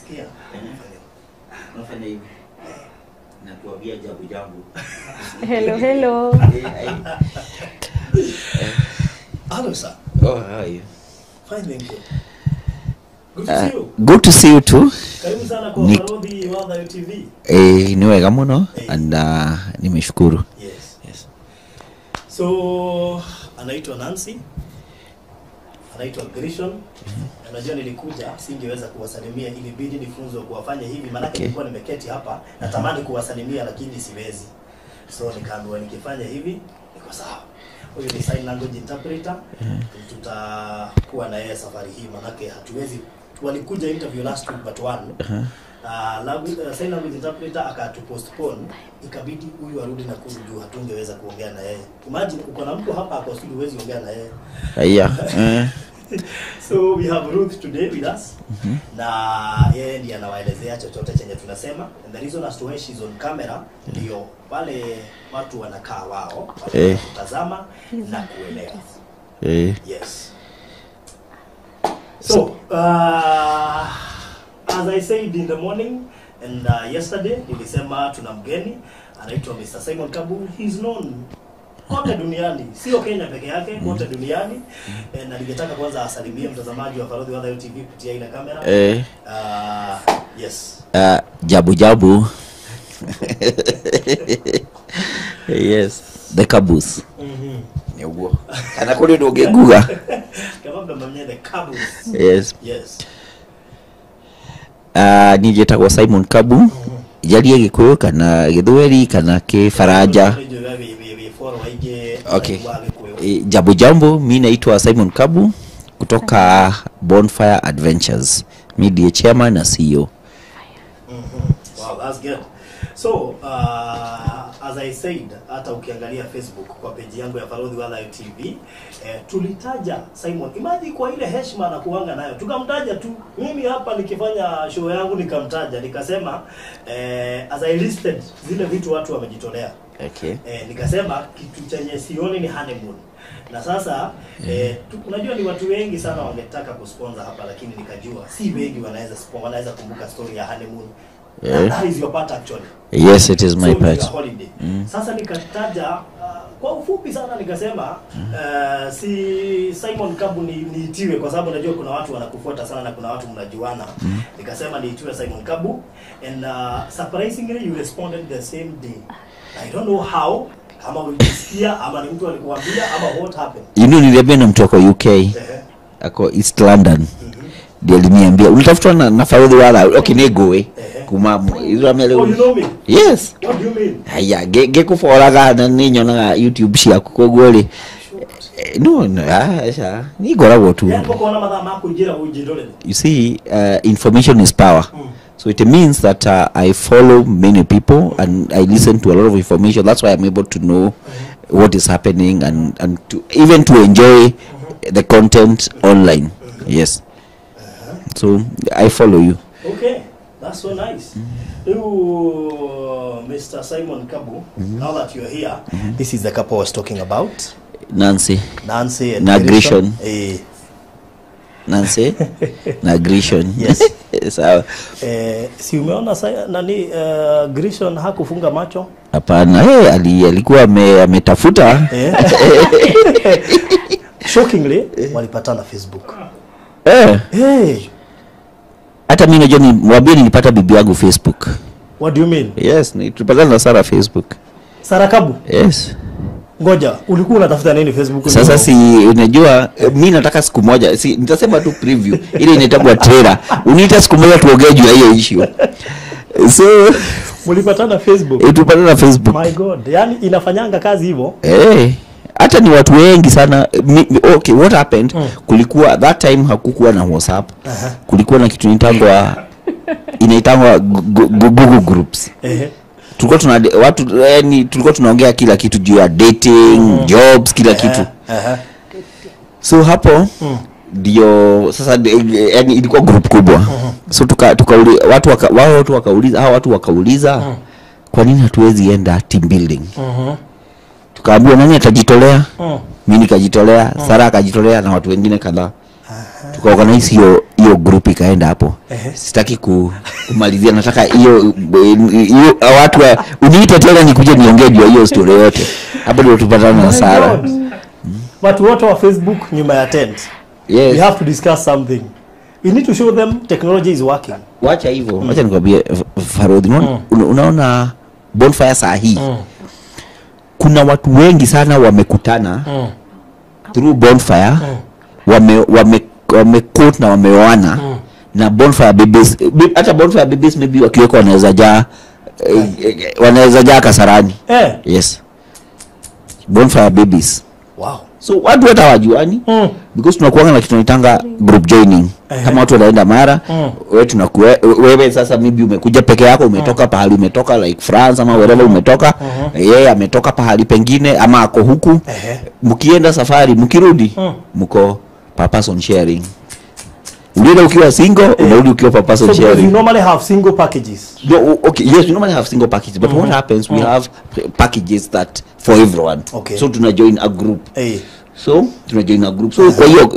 Ukisikia Unafanya hivi. Nakuambia jambo jambo. Hello, hello. Hello sir. Oh, how are you? Fine, thank you. Good to see you. Good to see you too. Karibu sana kwa Farodhi wa Thayu TV. Eh, ni wega muno and nimeshukuru. Yes. Yes. So anaitwa Nancy. Anaitwa Grishon. Unajua nilikuja singeweza kuwasalimia, ilibidi nifunzwe kuwafanya hivi maana nilikuwa nimeketi hapa natamani kuwasalimia lakini siwezi. So nikaambiwa nikifanya hivi niko sawa. Huyu ni sign language interpreter. Tutakuwa na yeye safari hii manake hatuwezi, walikuja interview last week but one. Sign language interpreter akatupostpone, ikabidi huyu arudi na juu hatungeweza kuongea na yeye. Imagine uko na mtu hapa kwa studio huwezi ongea na yeye. Haya. So we have Ruth today with us. Na yeye ndiye anawaelezea chochote chenye tunasema. And the reason as to why she's on camera ndio wale watu wanakaa wao kutazama na kuelewa. Yes. So as I said in the morning and yesterday nilisema tuna mgeni anaitwa Mr. Simon Kabu. He's known kote duniani, sio Kenya peke yake, kote duniani. Na ningetaka kwanza asalimie mtazamaji wa Farodhi wa Thayu TV kupitia ile kamera. Yes. Jabu jabu. Yes, the Kabus. Ni ugo. Anakuli ndo geguga. Kama mnamwambia the Kabus. Yes. Yes. Nijetagwo Simon Kabu. Jarie Gikuyu kana Githweri kana Kifaraja. Okay. Jambo jambo, mimi naitwa Simon Kabu kutoka Bonfire Adventures. Mimi ndiye chairman na CEO. Wow, that's good. So, as I said, hata ukiangalia Facebook kwa page yangu ya Farodhi wa Thayu TV, tulitaja Simon. Imagine kwa ile heshima na kuanga nayo. Tukamtaja tu. Mimi hapa nikifanya show yangu nikamtaja, nikasema as I listed zile vitu watu wamejitolea. Okay. Nikasema kitu chenye sioni ni honeymoon. Na sasa unajua ni watu wengi sana wangetaka kusponsor hapa lakini nikajua si wengi wanaweza sponsor, wanaweza kumbuka story ya honeymoon. That is your part actually. Yes, it is my so part. Holiday. Sasa nikataja kwa ufupi sana nikasema si Simon Kabu niitiwe kwa sababu najua kuna watu wanakufuata sana na kuna watu mnajuana. Nikasema niitiwe Simon Kabu and surprisingly you responded the same day. I don't know how, kama ulisikia ama ni mtu alikuambia ama what happened. You know niliambia na mtu wako UK. Ako East London. Ndiye aliniambia ulitafutwa na Farodhi wala okay negoe kuma Oh, you know me? Yes. What do you mean? Haya ngekuforaga na ninyonaga YouTube ciaku koguo ri no no acha ni ngoragwo tu. You see, information is power. So it means that I follow many people and I listen to a lot of information. That's why I'm able to know what is happening and to even to enjoy the content online. Yes. So I follow you. Okay, that's so nice. You, Mr. Simon Kabu, now that you're here, this is the couple I was talking about. Nancy. Nancy and Grishon. Nancy na Grishon. Yes. Sawa. Si umeona nani Grishon hakufunga macho? Hapana, alikuwa ametafuta. Shockingly, walipatana Facebook. Hata mimi najua mwambie nilipata bibi yangu Facebook. What do you mean? Yes, tulipatana na Sarah Facebook. Sarah Kabu? Yes. Ngoja, ulikuwa unatafuta nini Facebook? Sasa si unajua mimi nataka siku moja, si nitasema tu preview ile inaitwa trailer. Uniita siku moja tuongee juu ya hiyo issue. So mlipatana Facebook? Tulipatana Facebook. My God, yani inafanyanga kazi hivyo? Hata ni watu wengi sana. Okay, what happened? Kulikuwa that time hakukuwa na WhatsApp. Kulikuwa na kitu inaitangwa Google Groups. Tulikuwa tuna watu yani tulikuwa tunaongea kila kitu juu ya dating, jobs, kila kitu. So hapo ndio sasa yani ilikuwa group kubwa. So watu wakauliza kwa nini hatuwezi enda team building? Tukaambiwa nani atajitolea? Mimi nikajitolea, Sarah akajitolea na watu wengine kadhaa. Tukaorganize hiyo group. group ikaenda hapo. Sitaki kumalizia, nataka hiyo watu uniite tena nikuje niongee juu ya hiyo story yote. Hapo ndio tupatana na Sara. Watu wote wa Facebook nyuma ya tent. Yes. We have to discuss something. We need to show them technology is working. Wacha hivyo. Wacha nikwambie Farodhi, unaona bonfire saa hii. Kuna watu wengi sana wamekutana through bonfire, wame quote na wameoana na bonfire babies. Hata bonfire babies maybe wakiwekwa wanaweza jaa Kasarani. Yes. Bonfire babies. Wow. So watu hata hawajuani because tunakuanga na kitu tunaitanga group joining. Kama watu wanaenda Mara, wewe tunakuwa wewe sasa maybe umekuja peke yako, umetoka pahali umetoka like France ama wherever umetoka, yeye ametoka pahali pengine ama ako huku. Mkienda safari, mkirudi, mko per person sharing. Ulienda ukiwa single, unarudi ukiwa per person So because sharing. you normally have single packages. No, okay, yes, we normally have single packages, but what happens, we have packages that for everyone. So tuna join a group. So tuna join a group. So kwa hiyo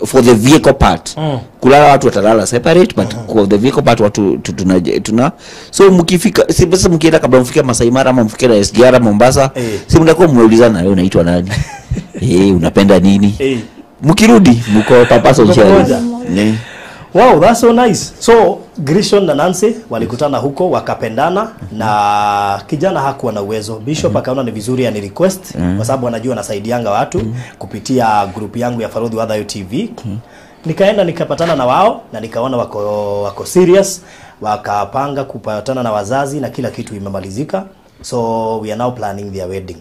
for the vehicle part, kulala watu watalala separate, but for the vehicle part watu tuna so mkifika, si sasa mkienda kabla mfike Masai Mara ama mfike na SGR Mombasa, si mnakuwa mmeulizana, wewe unaitwa nani? Unapenda nini? Mkirudi mko per person Mko sharing. pamoja. Wow, that's so nice. So Grishon na Nancy walikutana huko wakapendana, na kijana hakuwa na uwezo. Bishop akaona ni vizuri ani request kwa sababu anajua nasaidianga watu kupitia group yangu ya Farodhi Wadhayo TV. Nikaenda nikapatana na wao na nikaona wako serious, wakapanga kupatana na wazazi na kila kitu imemalizika. So we are now planning their wedding.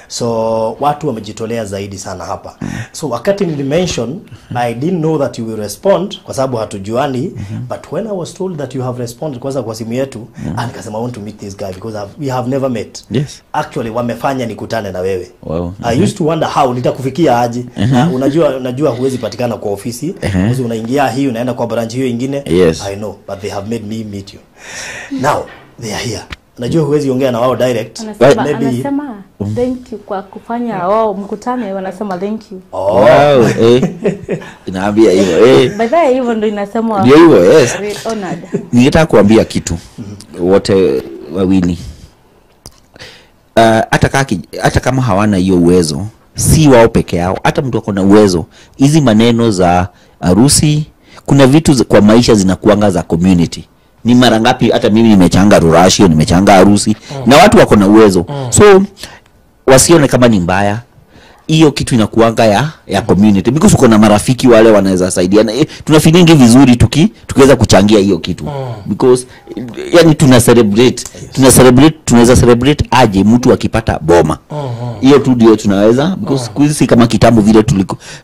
So watu wamejitolea zaidi sana hapa. So wakati nilimention, I didn't know that you will respond kwa sababu hatujuani, but when I was told that you have responded kwanza kwa simu yetu, mm, nikasema I want to meet this guy because we have never met. Actually wamefanya nikutane na wewe. I used to wonder how nitakufikia aje. Unajua huwezi patikana kwa ofisi. Uh-huh. Unaingia hii unaenda kwa branch hiyo ingine. I know, but they have made me meet you. Now they are here. Unajua huwezi ongea na wao direct. Anasema, anasema thank you kwa kufanya wao mkutane, wanasema thank you. Oh. Wow, Inaambia hivyo. By the way, hivyo ndio inasemwa. Ndio hivyo, yes. Honored. Ningetaka kuambia kitu wote wawili. Hata kama hawana hiyo uwezo, si wao peke yao, hata mtu akona uwezo. Hizi maneno za harusi, kuna vitu kwa maisha zinakuanga za community. Ni mara ngapi hata mimi nimechanga rurashi, nimechanga harusi, na watu wako na uwezo. So wasione kama ni mbaya. Hiyo kitu inakuanga ya community because uko na marafiki wale wanaweza saidiana. Tuna feeling vizuri tukiweza kuchangia hiyo kitu. Because yani tuna celebrate. Tuna celebrate, tunaweza celebrate aje mtu akipata boma. Hiyo tu ndio tunaweza because siku hizi kama kitambo vile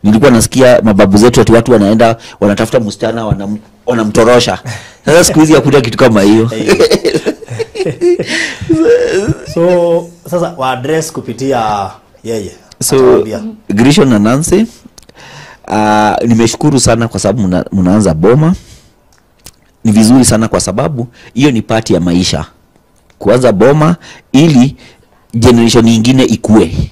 nilikuwa nasikia mababu zetu ati watu wanaenda wanatafuta msichana wanamtorosha. Sasa siku hizi hakuna kitu kama hiyo. So sasa wa address kupitia yeye. So Grishon na Nancy, nimeshukuru sana kwa sababu mnaanza boma. Ni vizuri sana kwa sababu hiyo ni part ya maisha. Kuanza boma ili generation nyingine ikue.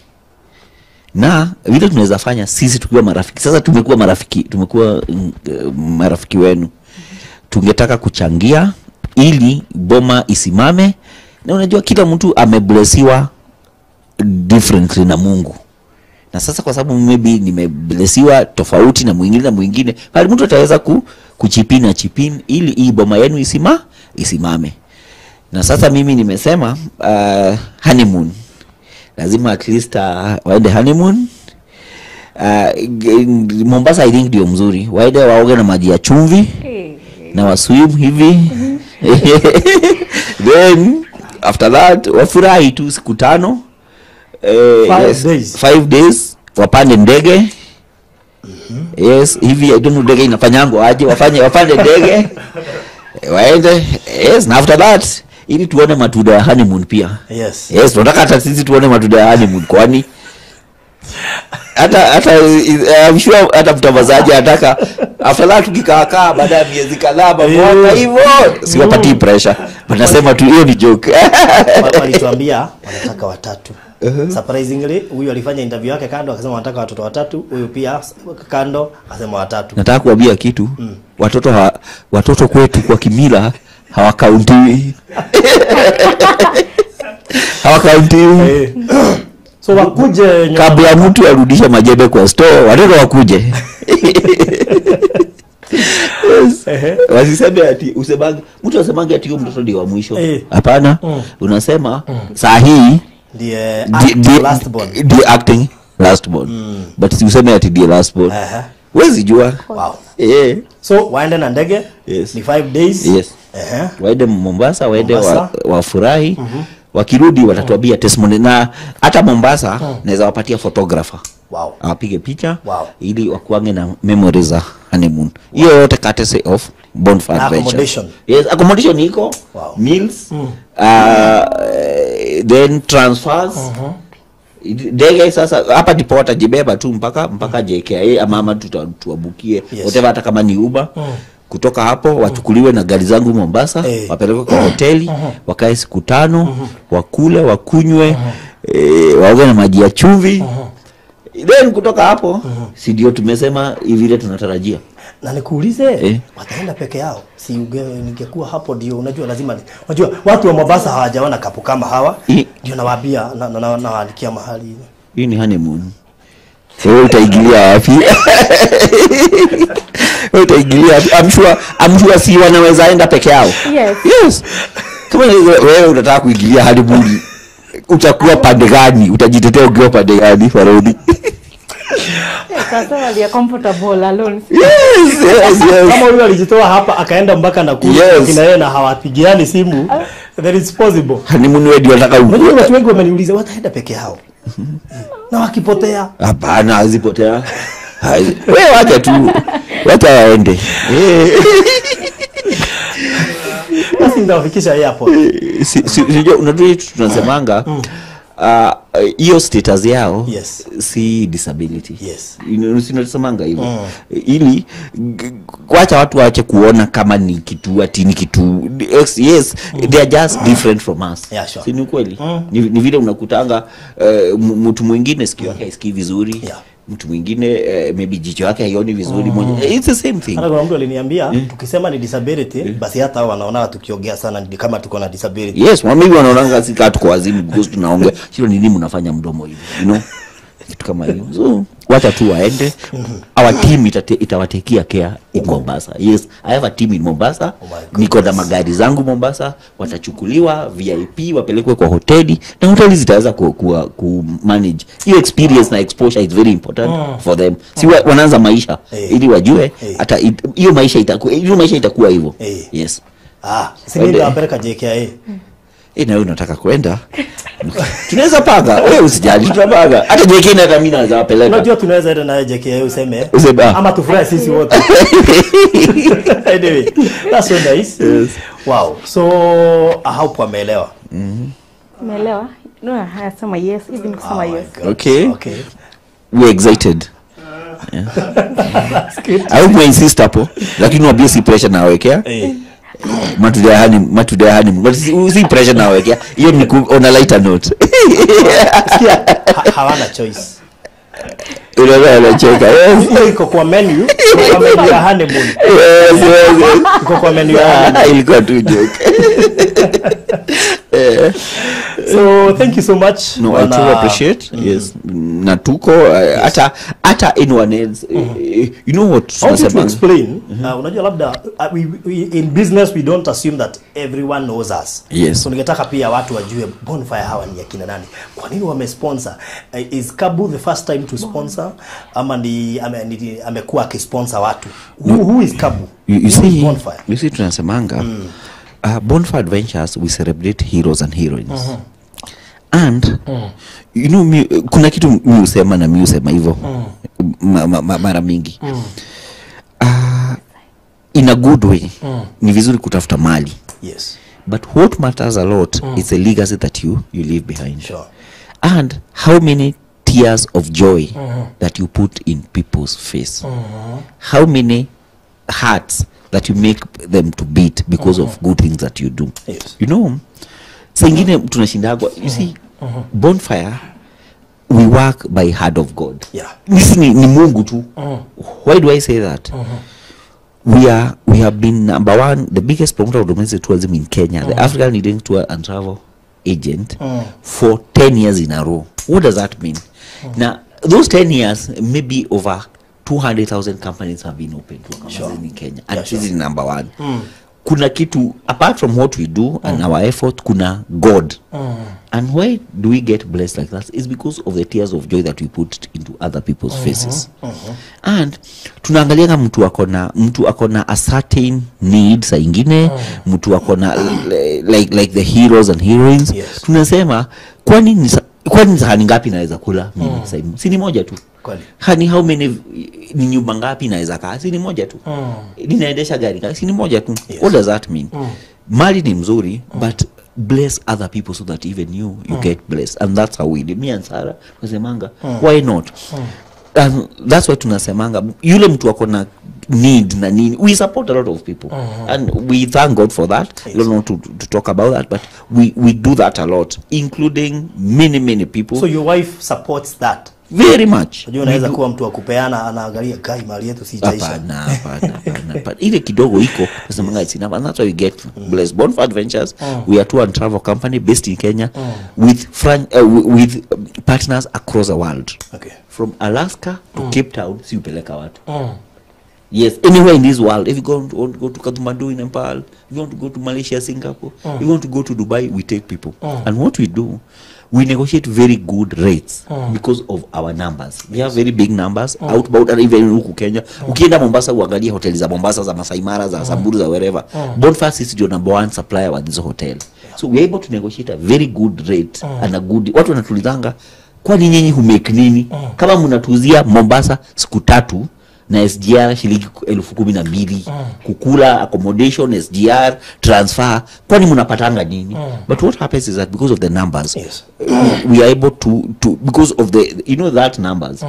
Na vile tunaweza fanya sisi tukiwa marafiki. Sasa tumekuwa marafiki, tumekuwa marafiki wenu. Tungetaka kuchangia ili boma isimame. Na unajua kila mtu ameblessiwa differently na Mungu. Na sasa kwa sababu maybe nimeblessiwa tofauti na mwingine na mwingine, bali mtu ataweza kuchipin na chipin ili hii boma yenu isimame. Na sasa mimi nimesema honeymoon. Lazima at least waende honeymoon. Mombasa I think ndio mzuri. Waende waoge na maji ya chumvi na waswim hivi. Then after that wafurahi tu siku 5. 5 days wapande ndege. Yes, hivi I don't know ndege inafanyango aje, wapande ndege. Waende. Yes, na after that ili tuone matunda ya honeymoon pia. Yes. Yes, tunataka hata sisi tuone matunda ya honeymoon kwani hata I'm sure hata mtamazaji anataka after that tukikaa baada ya miezi kadhaa mwaka hivyo siwapatii pressure. But nasema tu hiyo ni joke. Walituambia wanataka watatu. Surprisingly huyu alifanya interview yake kando akasema wanataka watoto watatu, huyu pia kando akasema watatu. Nataka kuambia kitu. Watoto kwetu kwa kimila hawakauntiwi. Hawakauntiwi. So wakuje kabla mtu arudishe majembe kwa store, watoto wakuje. Yes. Wasiseme ati usemange, mtu asemange ati huyo mtoto ndiye wa mwisho. Hapana. Unasema saa hii ndiye last born. Ndiye acting last born. But si useme ati ndiye last born. Huwezi jua. Wow. So waende na ndege. Yes. Ni 5 days. Yes. Waende Mombasa, waende wafurahi. Wakirudi watatuambia testimony. Na hata Mombasa naweza wapatia photographer. Wow. Awapige picha. Wow. Ili wakuange na memories za honeymoon. Hiyo yote courtesy of Bonfire Adventures. Accommodation. Yes, accommodation iko. Wow. Meals. Then transfers. Ndege sasa hapa ndipo watajibeba tu mpaka JKIA ama tuwabukie. Yes. Whatever, hata kama ni Uber. Kutoka hapo wachukuliwe na gari zangu Mombasa, wapelekwe kwa hoteli, wakae siku 5, wakule, wakunywe, waoge na maji ya chumvi. Then kutoka hapo si ndio tumesema hivi vile tunatarajia. Na nikuulize, wataenda peke yao? Si ningekuwa hapo ndio unajua lazima unajua watu wa Mombasa hawajaona kapu kama hawa. Ndio nawaambia nawaandikia mahali. Hii ni honeymoon. Wewe utaingilia wapi? Wewe utaingilia wapi? I'm sure si wanaweza enda peke yao. Yes. Yes. Kama wewe unataka kuingilia honeymoon, utakuwa pande gani? Utajitetea ukiwa pande gani, Farodi? Sasa wali comfortable alone. Yes, yes, yes. Kama huyu alijitoa hapa akaenda mpaka Nakuru, yes, kina yeye na hawapigiani simu, that is possible. Honeymoon wewe ndio unataka. Unajua watu wengi wameniuliza wataenda peke yao. Na wakipotea? Hapana, hazipotea. Wewe wacha tu. Wacha waende. Basi ndawafikisha airport. Si unajua tunasemanga hiyo status yao, yes, si disability. Yes. Unasemanga hivyo. Ili kuacha watu waache kuona kama ni kitu ati ni kitu. Yes, they are just different from us. Yeah, sure. Si ni kweli? Ni vile unakutanga mtu mwingine sikio yake haisikii vizuri. Yeah. Mtu mwingine maybe jicho yake haioni vizuri. It's the same thing. Hata kuna mtu aliniambia tukisema ni disability basi hata wanaona tukiongea sana ni kama tuko na disability. Yes, maybe wanaona sisi kama tuko wazimu because tunaongea. Sio ni nini mnafanya mdomo hivi, you know? Kitu kama hiyo. So wacha tu waende. Our team itawatekia care in Mombasa. Yes, I have a team in Mombasa. Oh, niko na magari zangu Mombasa, watachukuliwa VIP wapelekwe kwa hoteli na hoteli zitaweza ku manage. Hiyo experience na exposure is very important for them. Si wanaanza maisha ili wajue hata hiyo maisha itakuwa, hiyo maisha itakuwa hivyo. Yes. Si ndio apeleka JKIA. Na wewe unataka kwenda? Tunaweza panga. Wewe usijali, tutapanga. Hata JKIA na hata mimi naweza wapeleka. Unajua tunaweza enda na JKIA useme ama tufurahi sisi wote. Anyway, that's so nice. Yes. Wow. So I hope wameelewa. Umeelewa? No, hayasema yes, even kusema yes. Okay. Okay. We're excited. Yeah. That's good. I hope we insist hapo, lakini waambie si pressure nawekea. Matudia hani, but si pressure nawekea. Hiyo ni on a lighter note. Sikia, hawana choice. Unaona cheka. Yes. Hiyo iko kwa menu, kwa menu ya honeymoon. Yes, yes, yes. Iko kwa menu ya honeymoon. Ilikuwa tu joke. So thank you so much. No, I truly appreciate. Yes. Na tuko hata anyone else. You know what? I want you to explain. Unajua labda we in business we don't assume that everyone knows us. Yes. So ningetaka pia watu wajue Bonfire hawa ni akina nani. Kwa nini wame sponsor? Is Kabu the first time to sponsor ama ni amekuwa akisponsor watu? Who is Kabu? You see, Bonfire. You see tunasemanga Bonfire Adventures, we celebrate heroes and heroines. And you know mi, kuna kitu mi husema na mi husema hivyo mara mingi. In a good way, ni vizuri kutafuta mali. Yes. But what matters a lot is the legacy that you leave behind. Sure. And how many tears of joy that you put in people's face. How many hearts that you make them to beat because of good things that you do. Yes. You know, saa ingine tunashindagwa, you see, Bonfire, we work by hand of God. Yeah. Ni Mungu tu. Why do I say that? We have been number one, the biggest promoter of domestic tourism in Kenya, the African leading tour and travel agent for 10 years in a row. What does that mean? Now, those 10 years, maybe over 200,000 companies have been opened to Sure. in Kenya. And Yeah, this is number one. Kuna kitu, apart from what we do and our effort, kuna God. And why do we get blessed like that? It's because of the tears of joy that we put into other people's faces. And tunaangalia mtu akona a certain need saa ingine, mtu akona like the heroes and heroines. Yes. Tunasema kwani sahani ngapi naweza kula mimi sasa hivi? Si ni moja tu. Kweli. Hani how many ni nyumba ngapi naweza kaa? Si ni moja tu. Ninaendesha gari ngapi? Si ni moja tu. Yes. What does that mean? Mali ni mzuri, but bless other people so that even you get blessed. And that's how we did. Me and Sarah tunasemanga, why not? And that's why tunasemanga yule mtu akona need na nini, we support a lot of people. And we thank God for that. Yes. We don't want to talk about that, but we do that a lot, including many, many people. So your wife supports that? Very much. Unajua unaweza kuwa mtu wa kupeana, anaangalia kai mali yetu si itaisha. Hapana. Ile kidogo iko tunasemanga it's enough, and that's why we get blessed. Bonfire Adventures, we are tour and travel company based in Kenya with with partners across the world. Okay. From Alaska to Cape Town, si upeleka watu. Yes, anywhere in this world. If you want to go to Kathmandu in Nepal, if you want to go to Malaysia, Singapore, if you want to go to Dubai, we take people. And what we do, we negotiate very good rates because of our numbers. We have very big numbers, outbound and even huku Kenya. Ukienda Mombasa, uangalie hoteli za Mombasa, za Masai Mara, za Samburu, za wherever. Bonfire is your number one supplier wa this hotel. So we are able to negotiate a very good rate and a good... Watu wanatulizanga, kwani nyinyi humake nini? Kama mnatuuzia Mombasa siku 3 na SGR shilingi 12,000, kukula, accommodation, SGR, transfer, kwani mnapatanga nini? But what happens is that because of the numbers, yes, we are able to because of the, you know, that numbers,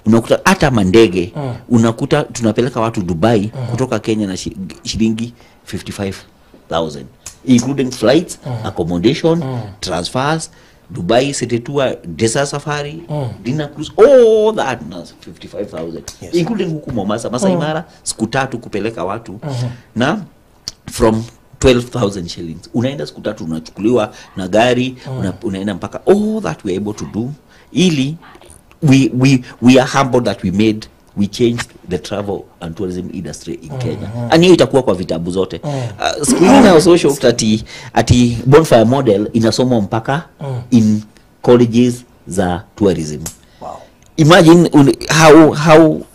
unakuta hata mandege, unakuta tunapeleka watu Dubai kutoka Kenya na shilingi 55,000, including flights, accommodation, transfers, Dubai city tour, desert safari, dinner cruise, all that 55,000. Yes. Including huku Mombasa, Masai Mara, siku 3 kupeleka watu na from 12,000 shillings. Unaenda siku 3 unachukuliwa na gari, unaenda mpaka. All that we are able to do. Ili we are humbled that we changed the travel and tourism industry in Kenya. And hiyo itakuwa kwa vitabu zote. Siku hizi na social ati Bonfire model inasomwa mpaka in colleges za tourism. Wow. Imagine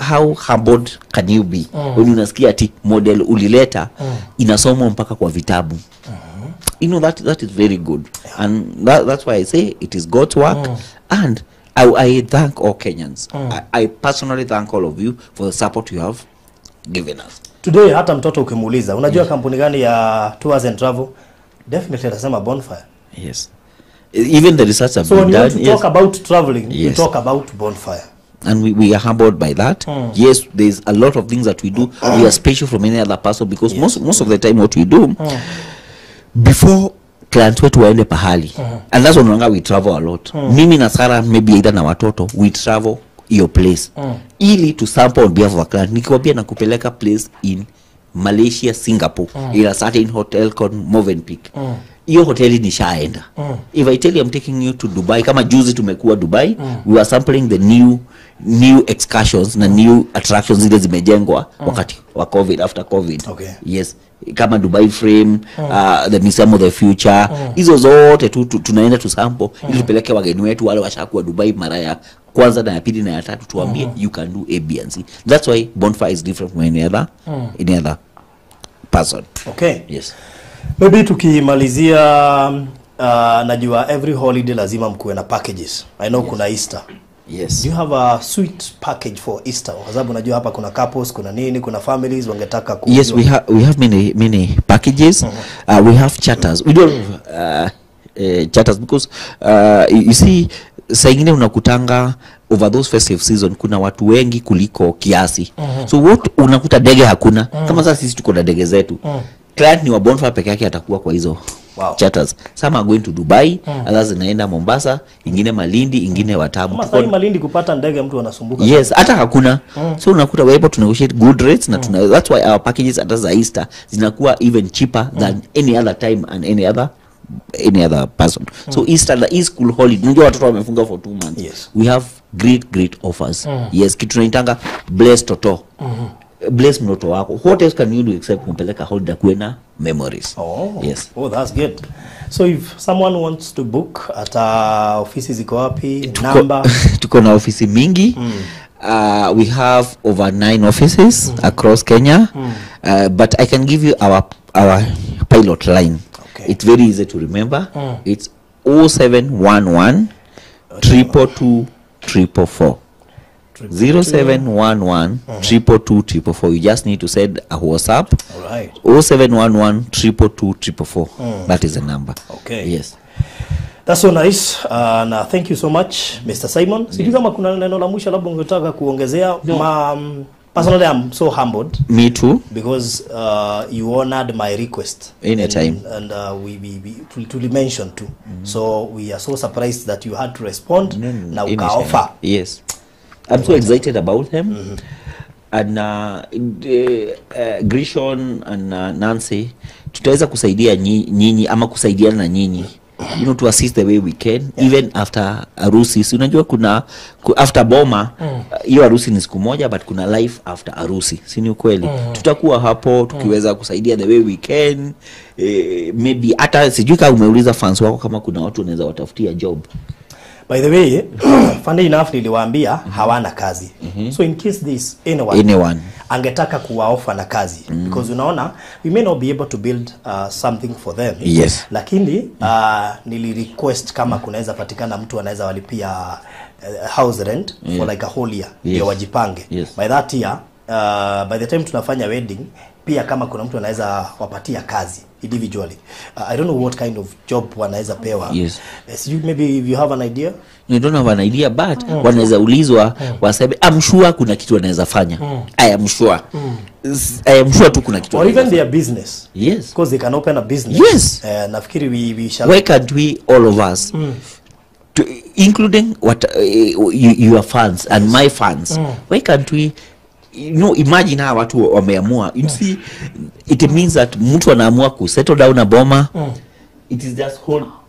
how humbled can you be when unasikia ati model ulileta inasomwa mpaka kwa vitabu. You know, that is very good. And that's why I say it is God's work. And I thank all Kenyans. I personally thank all of you for the support you have given us. Today hata mtoto ukimuuliza, unajua kampuni gani ya tours and travel? Definitely atasema Bonfire. Yes. Even the research have so been when done. you want to talk about traveling, yes, you talk about Bonfire. And we are humbled by that. Yes, there's a lot of things that we do. We are special from any other person because most of the time what we do, before clients wetu waende pahali, and that's when we travel a lot. Mimi na Sarah, maybe either na watoto, we travel your place ili to sample on behalf of a client. Nikiwaambia na kupeleka place in Malaysia, Singapore, in a certain hotel called Movenpick. Hiyo hoteli nishaenda. If I tell you I'm taking you to Dubai, kama juzi tumekuwa Dubai, we were sampling the new excursions na new attractions zile zimejengwa wakati wa COVID, after COVID. Okay. Yes, kama Dubai Frame, the Museum of the Future, hizo zote tunaenda tu sample ili tupeleke wageni wetu wale washakuwa Dubai mara ya kwanza na ya pili na ya tatu, tuambie you can do A, B and C. That's why Bonfire is different from any other person. Okay. Yes. Maybe tukimalizia, najua every holiday lazima mkuwe na packages. I know kuna Easter. Yes. Do you have a sweet package for Easter? Kwa sababu najua hapa kuna couples, kuna nini, kuna families wangetaka ku. Yes, we have many packages. We have charters. We don't have charters because you see saa ingine unakutanga over those festive season kuna watu wengi kuliko kiasi. So what unakuta ndege hakuna. Kama sasa sisi tuko na ndege zetu. Client ni wa Bonfire peke yake atakuwa kwa hizo Wow. Charters. Some are going to Dubai, others zinaenda Mombasa, ingine Malindi, ingine Watamu. Kama sasa Malindi kupata ndege mtu anasumbuka. Yes, hata hakuna. So unakuta we're able to negotiate good rates na tuna, that's why our packages hata za Easter zinakuwa even cheaper than any other time and any other person. So Easter, the East school holiday, unajua watoto wamefunga for 2 months. Yes. We have great offers. Yes, kitu tunaitanga bless toto. Bless mtoto wako. What else can you do except kumpeleka holiday kuwe na memories? Oh. Yes. Oh, that's good. So if someone wants to book at ofisi ziko wapi? Number? Tuko na ofisi mingi. We have over 9 offices across Kenya. But I can give you our pilot line. Okay. It's very easy to remember. It's 0711 222 444. 0711 222 444. You just need to send a WhatsApp. All right. 0711 222 444. That is the number. Okay. Yes. That's so nice. Na thank you so much, Mr. Simon. Sijui kama kuna neno la mwisho labda ungetaka kuongezea. No. Personally, I'm so humbled. Me too. Because you honored my request. Anytime. And we to mention too. So we are so surprised that you had to respond. Na uka offer. Yes. I'm so excited about him. And Grishon and Nancy, tutaweza kusaidia nyinyi ama kusaidiana na nyinyi. You know, to assist the way we can. Even after harusi. Si unajua kuna after boma, hiyo harusi ni siku moja, but kuna life after harusi. Si ni ukweli? Tutakuwa hapo tukiweza kusaidia the way we can. Maybe hata sijui kama umeuliza fans wako kama kuna watu wanaweza watafutia job. By the way, funny enough niliwaambia hawana kazi. So in case this anyone angetaka kuwaofa na kazi, because unaona we may not be able to build something for them. Yes. Lakini nili request kama kunaweza patikana mtu anaweza walipia house rent for like a whole year. Ndio wajipange. Yes. By that year, by the time tunafanya wedding, pia kama kuna mtu anaweza wapatia kazi individually. I don't know what kind of job wanaweza pewa. Yes. You, maybe if you have an idea. You don't have an idea, but wanaweza ulizwa waseme I'm sure kuna kitu wanaweza fanya. I am sure. I am sure tu kuna kitu. Or even their business. Yes. Because they can open a business. Yes. Nafikiri we shall. Why can't we all of us to, including what your fans and my fans. Why can't we, you know, imagine how watu wameamua. You see, it means that mtu anaamua ku settle down a boma. It is just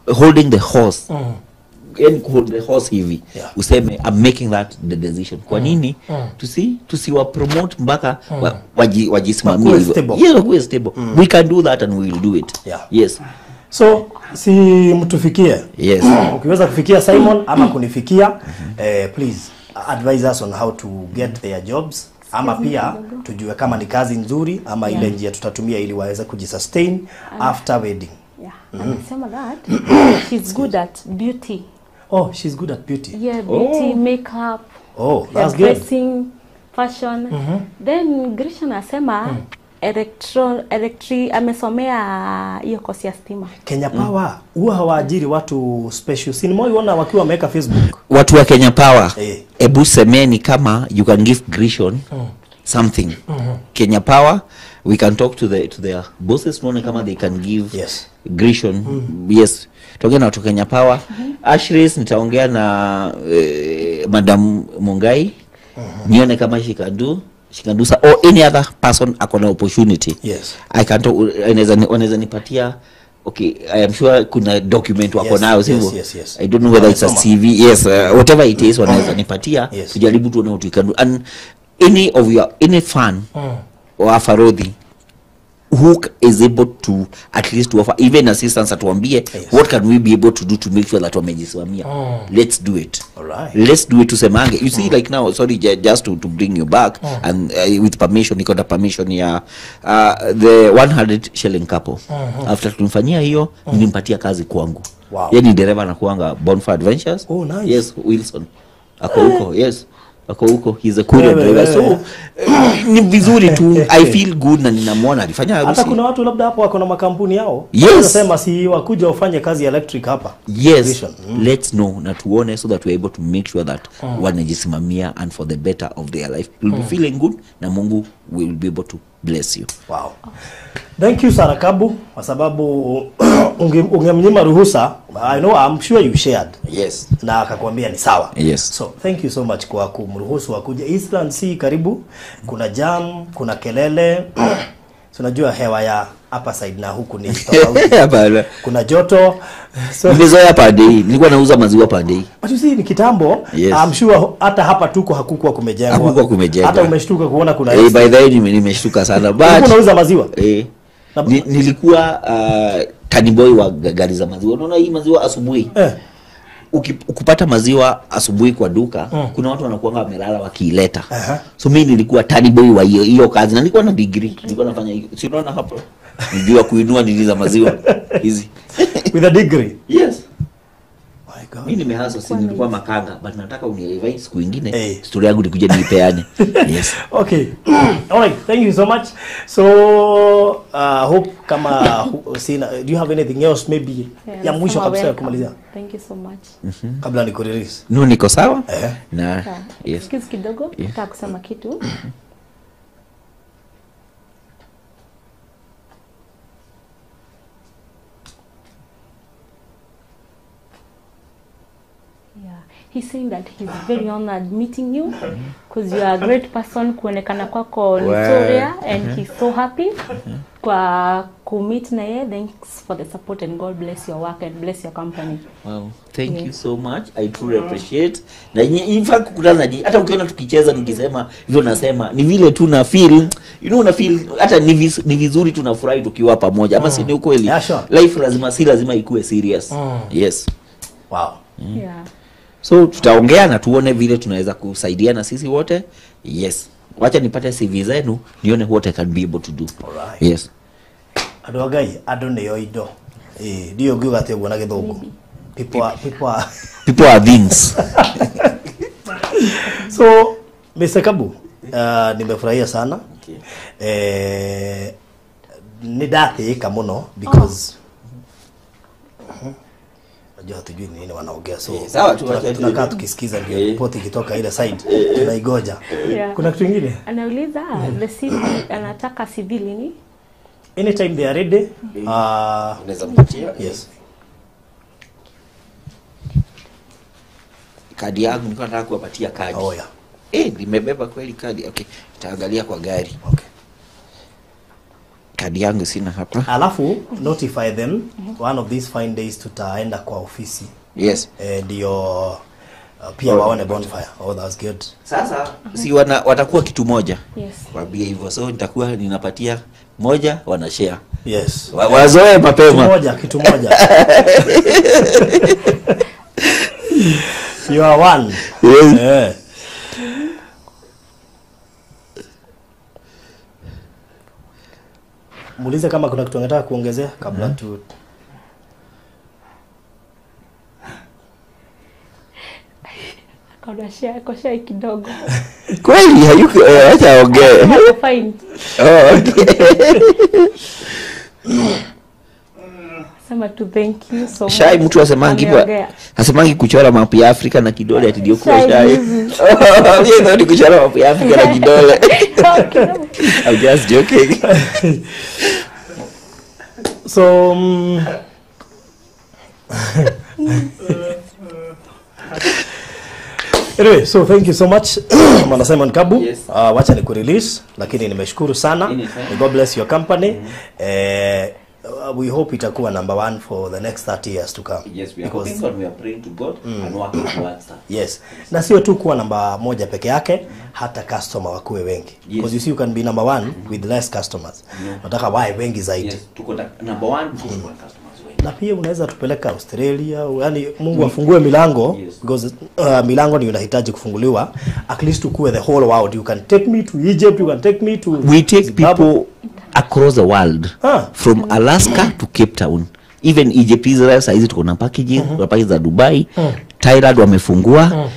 holding the horse. Yani hold the horse hivi. Useme I'm making that the decision. Kwa nini? Tusiwa promote mpaka wajisimamie hivyo. Yes, wakuwe stable. We can do that and we will do it. Yeah. Yes. So si mtufikie. Yes. Ukiweza kufikia Simon ama kunifikia, please advise us on how to get their jobs. Ama pia tujue kama ni kazi nzuri ama ile njia tutatumia ili waweze kujisustain after wedding. Yeah. Anasema that she's good at beauty. Oh, she's good at beauty. Yeah, beauty, makeup. Oh, that's good. Dressing, fashion. Then Grishon anasema amesomea hiyo kosi ya stima. Kenya Power huwa hawaajiri watu special. Si nimewaona wakiwa wameweka Facebook. Watu wa Kenya Power. Ebu semeni kama you can give Grishon something. Kenya Power, we can talk to the their bosses tuone kama they can give. Yes. Grishon. Yes. Tuongea na watu Kenya Power. Ashris nitaongea na Madam Mungai. Nione kama she can do. She can do so, or any other person akona opportunity. Yes. I can talk, anaweza nipatia. Okay, I am sure kuna document wako nayo, sivyo? Yes, yes. I don't know whether it's a CV. Yes, whatever it is wanaweza nipatia. Yes. Tujaribu tuone what we can do. And any of your any fan or afarodhi who is able to at least to offer even assistance atuambie, yes, what can we be able to do to make sure that wamejisimamia. Let's do it. All right. Let's do it tusemange. You see, like now, sorry, just to bring you back, and with permission, niko na permission ya the 100 shilling couple. After tulimfanyia hiyo, nilimpatia kazi kwangu. Wow. Yeye ni dereva anakuanga Bonfire Adventures. Oh, nice. Yes, Wilson. Ako huko, yes. Ako huko, he's a courier driver. So ni vizuri tu, I feel good na ninamwona alifanya harusi. Hata kuna watu labda hapo wako na makampuni yao. Yes. Wanasema si wakuja wafanye kazi ya electric hapa. Yes. Let's know na tuone so that we're able to make sure that wanajisimamia and for the better of their life. You'll be feeling good na Mungu will be able to bless you. Wow. Thank you Sarah Kabu kwa sababu ungemnyima ruhusa. I know, I'm sure you shared. Yes. Na akakwambia ni sawa. Yes. So thank you so much kwa kumruhusu akuje. Eastland si karibu, kuna jam, kuna kelele. So unajua hewa ya hapa side na huku ni tofauti. Hapana. Kuna joto. So nimezoea pande hii. Nilikuwa nauza maziwa pande hii. But you see ni kitambo. Yes. I'm sure hata hapa tuko hakukuwa kumejengwa. Hakukuwa kumejengwa. Hata umeshtuka kuona kuna by the way nimeshtuka sana. But ulikuwa unauza maziwa? Nilikuwa taniboy wa gari za maziwa. Unaona hii maziwa asubuhi. Ukipata maziwa asubuhi kwa duka, kuna watu wanakuanga wamelala wakiileta. So mimi nilikuwa taniboy wa hiyo kazi na nilikuwa na degree. Nilikuwa nafanya hiyo. Si unaona hapo? Nijua kuinua nili za maziwa hizi. With a degree? Yes. My God. Mimi nimehasa si nilikuwa makanga, but nataka unielewee siku nyingine. Story yangu nikuje niipeane. Yes. Okay. All right, thank you so much. So hope kama sina, do you have anything else maybe ya mwisho kabisa ya kumalizia? Thank you so much. Kabla nikurelease. No, niko sawa? Na yes. Excuse kidogo, nataka kusema kitu. He's saying that he's very honored meeting you because you are a great person. Kuonekana kwako ni so rare and he's so happy kwa kumeet na yeye. Thanks for the support and God bless your work and bless your company. Wow, thank you so much. I truly appreciate. Na in fact kukutana na hata ukiona tukicheza nikisema hivyo nasema ni vile tu na feel, you know, na feel hata ni vizuri tunafurahi tukiwa pamoja. Ama si ni ukweli? Yeah, sure. Life lazima si lazima ikuwe serious. Yes. Wow. Yeah. So tutaongea na tuone vile tunaweza kusaidiana sisi wote. Yes. Wacha nipate CV zenu nione what I can be able to do. Alright. Yes. Andũ a Ngai, andũ nĩo indo. Ndiũ ngiuga atĩ ũguo na gĩthũngũ. People are things. So Mr. Kabu, nimefurahia sana. Okay. Nĩ ndathĩĩka mũno because najua hatujui nini wanaongea, so sawa tu, wacha tunakaa tukisikiza ndio ripoti ikitoka ile side tunaigoja. Kuna kitu kingine? Anauliza the CV, anataka CV lini? Anytime they are ready. Unaweza mpatia? Yes. Kadi yangu nilikuwa nataka kuwapatia kadi. Oh yeah. Nimebeba kweli kadi. Okay, nitaangalia kwa gari. Okay. Kadi yangu sina hapa. Alafu notify them one of these fine days tutaenda kwa ofisi. Yes. Ndio pia waone bonfire. Oh, that's good. Sasa si watakuwa kitu moja. Yes. Waambie hivyo. So nitakuwa ninapatia moja wana share. Yes. Wazoe mapema. Kitu moja. You are one. Yes. Yeah. Muulize kama kuna kitu anataka kuongezea kabla tu. Akaona share kwa share kidogo. Kweli hayuko acha ongee. Fine. Oh, okay. Sema tu thank you so much. Shai mtu asemangi asemangi kuchora map ya Afrika na kidole ati ndio kwa shai. Mimi ndio kuchora map ya Afrika na kidole. I'm just joking. So anyway, so thank you so much Mwana Simon Kabu. Yes. Wacha ni kurelease lakini nimeshukuru sana. God bless your company. We hope itakuwa number 1 for the next 30 years to come. Yes, we are hoping God, we are praying to God and working towards that. Yes. Na sio tu kuwa namba 1 peke yake, hata customer wakuwe wengi. Yes. Because you see you can be number 1 with less customers. Nataka wae wengi zaidi. Yes, tuko number 1 tuko na customers wengi. Na pia unaweza tupeleka Australia, yani Mungu afungue milango. Yes. Because milango ni unahitaji kufunguliwa. At least ukue the whole world. You can take me to Egypt, you can take me to We take Zimbabwe. People across the world. From Alaska to Cape Town, even Egypt, Israel, saizi tuko na packages, kuna packages za Dubai, Thailand wamefungua,